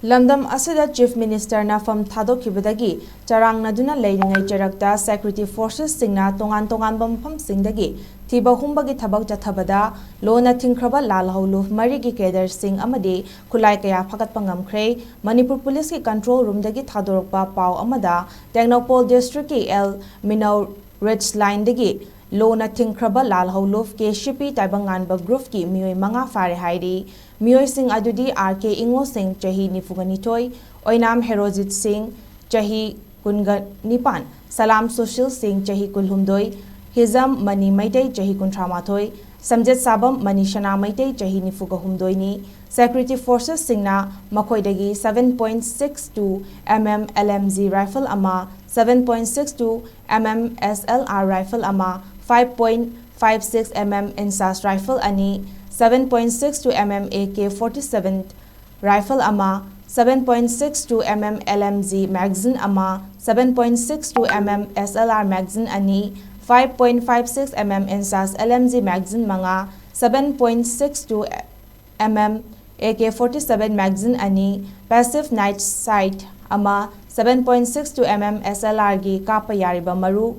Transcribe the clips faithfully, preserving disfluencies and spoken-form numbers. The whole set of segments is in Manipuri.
ꯂꯝꯗꯝ ꯑꯁꯤꯗ Chief Ministerꯅ ꯐꯝ ꯊꯥꯗꯣꯛꯈꯤꯕꯗꯒꯤ ꯆꯔꯥꯡꯅꯗꯨꯅ ꯂꯩꯔꯤꯉꯩ ꯆꯔꯛꯇ security forcesꯁꯤꯡꯅ ꯇꯣꯉꯥꯟ ꯇꯣꯉꯥꯟꯕ ꯃꯐꯝꯁꯤꯡꯗꯒꯤ ꯊꯤꯕ ꯍꯨꯝꯕꯒꯤ ꯊꯕꯛ ꯆꯠꯊꯕꯗ ꯂꯣꯅ ꯊꯤꯡꯈ꯭ꯔꯕ ꯂꯥꯜꯍꯧꯂꯨꯞ ꯃꯔꯤꯒꯤ cadreꯁꯤꯡ ꯑꯃꯗꯤ ꯈꯨꯠꯂꯥꯏ ꯀꯌꯥ ꯐꯥꯒꯠꯄ ꯉꯝꯈ꯭ꯔꯦ꯫ ꯃꯅꯤꯄꯨꯔ ꯄꯨꯂꯤꯁꯀꯤ control roomꯗꯒꯤ ꯊꯥꯗꯣꯔꯛꯄ ꯄꯥꯎ ꯑꯃꯗ ꯇꯦꯡꯅꯧꯄꯜ districtꯀꯤ ꯑꯦꯜ ꯃꯤꯅꯧ ridge lineꯗꯒꯤ ꯂꯣꯅ ꯊꯤꯡꯈ꯭ꯔꯕ ꯂꯥꯜꯍꯧꯂꯨꯞ ꯀꯦ ꯁꯤ ꯄꯤ ꯇꯥꯏꯕꯪꯉꯥꯟꯕ groupꯀꯤ ꯃꯤꯑꯣꯏ ꯃꯉꯥ ꯐꯥꯔꯦ ꯍꯥꯏꯔꯤ꯫ ꯃꯤꯑꯣꯏꯁꯤꯡ ꯑꯗꯨꯗꯤ ꯑꯥꯔ ꯀꯦ ꯏꯉꯣꯁꯤꯡ, ꯆꯍꯤ ꯅꯤꯐꯨꯒ ꯅꯤꯊꯣꯏ, ꯑꯣꯏꯅꯥꯝ ꯍꯦꯔꯣꯖꯤꯠ ꯁꯤꯡ, ꯆꯍꯤ ꯀꯨꯟꯒ ꯅꯤꯄꯥꯟ, ꯁꯂꯥꯝ ꯁꯨꯁꯤꯜ ꯁꯤꯡ, ꯆꯍꯤ ꯀꯨꯟꯍꯨꯝꯗꯣꯏ, ꯍꯤꯖꯝ ꯃꯅꯤ ꯃꯩꯇꯩ, ꯆꯍꯤ ꯀꯨꯟꯊ꯭ꯔꯥ ꯃꯥꯊꯣꯏ, ꯁꯝꯖꯦꯠ ꯁꯥꯕꯝ ꯃꯅꯤ ꯁꯅꯥ ꯃꯩꯇꯩ, ꯆꯍꯤ ꯅꯤꯐꯨꯒ ꯍꯨꯝꯗꯣꯏꯅꯤ꯫ Security forcesꯁꯤꯡꯅ ꯃꯈꯣꯏꯗꯒꯤ seven point six two M M L M G rifle ꯑꯃ, seven point six two M M S L R rifle ꯑꯃ, five point five six M M INSAS rifle ꯑꯅꯤ, seven point six two M M A K forty seven rifle ꯑꯃ, seven point six two M M L M G magazine ꯑꯃ, seven point six two M M S L R magazine ꯑꯅꯤ, five point five six M M INSAS L M G magazine ꯃꯉꯥ, seven point six two M M A K forty seven magazine ꯑꯅꯤ, passive night sight ꯑꯃ, seven point six two M M S L Rꯒꯤ ꯀꯥꯞꯄ ꯌꯥꯔꯤꯕ ꯃꯔꯨ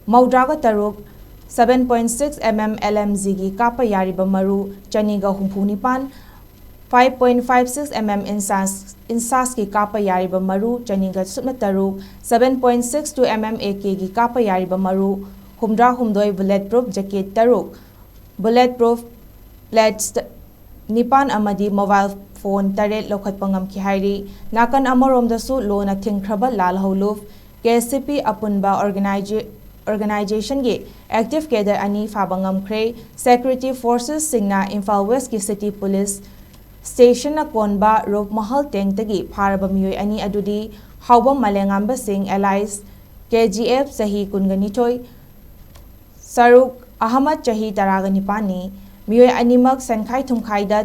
ꯃꯧꯗ꯭ꯔꯥꯒ ꯇꯔꯨꯛ, seven point six M M L M Gꯒꯤ ꯀꯥꯞꯄ ꯌꯥꯔꯤꯕ ꯃꯔꯨ ꯆꯅꯤꯒ ꯍꯨꯝꯐꯨ ꯅꯤꯄꯥꯟ, five point five six M M INSAS, INSASꯀꯤ ꯀꯥꯞꯄ ꯌꯥꯔꯤꯕ ꯃꯔꯨ ꯆꯅꯤꯒ ꯁꯨꯞꯅ ꯇꯔꯨꯛ, seven point six two M M A Kꯒꯤ ꯀꯥꯞꯄ ꯌꯥꯔꯤꯕ ꯃꯔꯨ ꯍꯨꯝꯗ꯭ꯔꯥ ꯍꯨꯝꯗꯣꯏ, bullet proof jacket ꯇꯔꯨꯛ, bullet proof plates ꯅꯤꯄꯥꯟ ꯑꯃꯗꯤ mobile phone ꯇꯔꯦꯠ ꯂꯧꯈꯠꯄ ꯉꯝꯈꯤ ꯍꯥꯏꯔꯤ꯫ ꯅꯥꯀꯟ ꯑꯃꯔꯣꯝꯗꯁꯨ ꯂꯣꯅ ꯊꯤꯡꯈ꯭ꯔꯕ ꯂꯥꯜꯍꯧꯂꯨꯞ ꯀꯦ ꯁꯤ ꯄꯤ ꯑꯄꯨꯟꯕ organiza-, organizationꯒꯤ active cadre ꯑꯅꯤ ꯐꯥꯕ ꯉꯝꯈ꯭ꯔꯦ꯫ Security forcesꯁꯤꯡꯅ ꯏꯝꯐꯥꯜ Westꯀꯤ city police stationꯅ ꯀꯣꯟꯕ ꯔꯨꯞꯃꯍꯜ tankꯇꯒꯤ ꯐꯥꯔꯕ ꯃꯤꯑꯣꯏ ꯑꯅꯤ ꯑꯗꯨꯗꯤ ꯍꯥꯎꯕꯝ ꯃꯂꯦꯉꯥꯝꯕ ꯁꯤꯡ alias K G F ꯆꯍꯤ ꯀꯨꯟꯒ ꯅꯤꯊꯣꯏ, ꯁꯔꯨꯛ ꯑꯍꯃꯗ ꯆꯍꯤ ꯇꯔꯥꯒ ꯅꯤꯄꯥꯟꯅꯤ꯫ ꯃꯤꯑꯣꯏ ꯑꯅꯤꯃꯛ ꯁꯦꯟꯈꯥꯏ ꯊꯨꯝꯈꯥꯏꯗ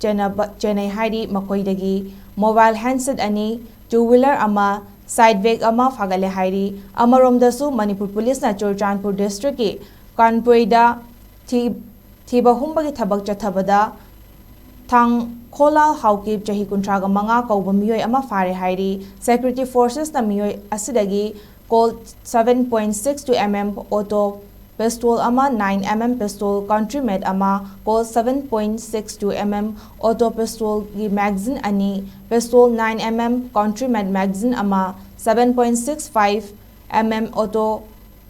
ꯆꯦꯟꯅꯕ-, ꯆꯦꯟꯅꯩ ꯍꯥꯏꯔꯤ꯫ ꯃꯈꯣꯏꯗꯒꯤ mobile handset ꯑꯅꯤ, two wheeler ꯑꯃ, side bag ꯑꯃ ꯐꯥꯒꯠꯂꯦ ꯍꯥꯏꯔꯤ꯫ ꯑꯃꯔꯣꯝꯗꯁꯨ ꯃꯅꯤꯄꯨꯔ ꯄꯨꯂꯤꯁꯅ ꯆꯨꯔꯆꯥꯟꯄꯨꯔ districtꯀꯤ ꯀꯥꯟꯄꯣꯏꯗ ꯊꯤ-, ꯊꯤꯕ ꯍꯨꯝꯕꯒꯤ ꯊꯕꯛ ꯆꯠꯊꯕꯗ ꯊꯥꯡꯈꯣꯂꯥꯜ ꯍꯥꯎꯀꯤꯞ, ꯆꯍꯤ ꯀꯨꯟꯊ꯭ꯔꯥꯒ ꯃꯉꯥ, ꯀꯧꯕ ꯃꯤꯑꯣꯏ ꯑꯃ ꯐꯥꯔꯦ ꯍꯥꯏꯔꯤ꯫ Security Forcesꯅ ꯃꯤꯑꯣꯏ ꯑꯁꯤꯗꯒꯤ Colt seven point six two M M auto pistol ꯑꯃ, nine M M pistol country made ꯑꯃ, Colt seven point six two M M auto pistolꯒꯤ magazine ꯑꯅꯤ, pistol nine M M country made magazine ꯑꯃ, seven point six five M M auto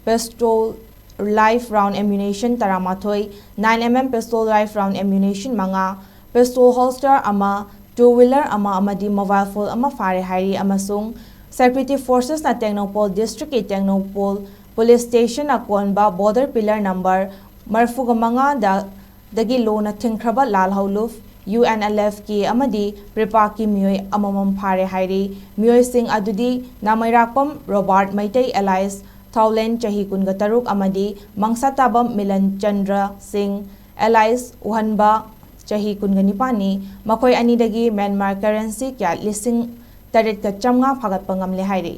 pistol live round ammunition ꯇꯔꯥꯃꯥꯊꯣꯏ, nine M M pistol live round ammunition ꯃꯉꯥ, pistol holster ꯑꯃ, two wheeler ꯑꯃ ꯑꯃꯗꯤ mobile phone ꯑꯃ ꯐꯥꯔꯦ ꯍꯥꯏꯔꯤ ꯑꯃꯁꯨꯡ Security Forcesꯅ Tengnoupal districtꯀꯤ Tengnoupal police station ꯑꯀꯣꯟꯕ border pillar number ꯃꯔꯤꯐꯨꯒ ꯃꯉꯥꯗ ꯗꯒꯤ ꯂꯣꯅ ꯊꯤꯡꯈ꯭ꯔꯕ ꯂꯥꯜꯍꯧꯂꯨꯞ, UNLFꯀꯤ ꯑꯃꯗꯤ PREPAꯀꯤ ꯃꯤꯑꯣꯏ ꯑꯃꯃꯝ ꯐꯥꯔꯦ ꯍꯥꯏꯔꯤ꯫ ꯃꯤꯑꯣꯏꯁꯤꯡ ꯑꯗꯨꯗꯤ ꯅꯥꯃꯩꯔꯥꯛꯄꯝ ꯔꯣꯕꯥꯔꯠ ꯃꯩꯇꯩ alias ꯊꯥꯎꯂꯦꯟ, ꯆꯍꯤ ꯀꯨꯟꯒ ꯇꯔꯨꯛ, ꯑꯃꯗꯤ ꯃꯪꯁꯥꯇꯥꯕꯝ ꯃꯤꯂꯟ ꯆꯟꯗ꯭ꯔ ꯁꯤꯡ alias ꯎꯍꯟꯕ, ꯆꯍꯤ ꯀꯨꯟꯒ ꯅꯤꯄꯥꯟꯅꯤ꯫ ꯃꯈꯣꯏ ꯑꯅꯤꯗꯒꯤ ꯃ꯭ꯌꯥꯟꯃꯥꯔ currency ꯀ꯭ꯌꯥꯠ ꯂꯤꯁꯤꯡ ꯇꯔꯦꯠꯀ ꯆꯥꯝꯃꯉꯥ ꯐꯥꯒꯠꯄ ꯉꯝꯂꯦ ꯍꯥꯏꯔꯤ꯫